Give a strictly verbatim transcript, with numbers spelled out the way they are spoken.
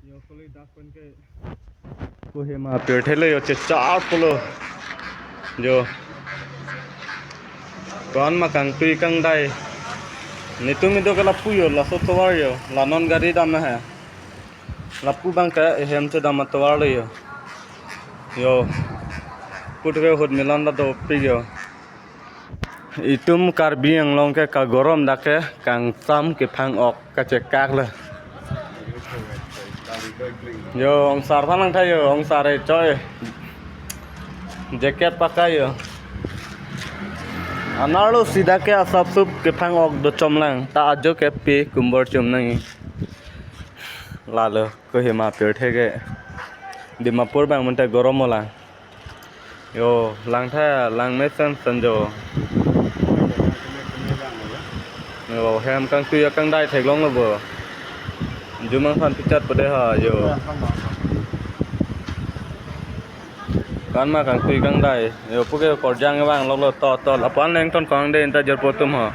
Yo, kali dak pen ke Kohima pirthe le yo, chechar pulo. Yo. Ko-an ma kangtui kangdai. Netum ido ke lapu yo, laso tovar yo. La non gari dam na he. Lapu abang ke ehem chedam atovar le yo. Yo. Put ke hut milan ta dopik yo. Itum Karbi Anglong ke kagorom dak ke kangsam kephang-ok kachekak le. Yo, ongsar aphan langtha yo, ongsar e choi. Jacket pakai yo. Anerlo sida ke asap sup kephang-ok do chomlang. Ta ajo ke pi kumbor chom nang. Lalo Kohima pirthe ke. Dimapur abang mente gorom molang. Yo, langtha, langmesen senjo. Yo, hem kangtui kangdai theklonglo bo. Jumang aphan pichat pade ha, yo. Ko-an ma kangtui kangdai. Yo, puke korjang vang loklo to to. Lapu-an leng ton kong de inta jor po atum ho.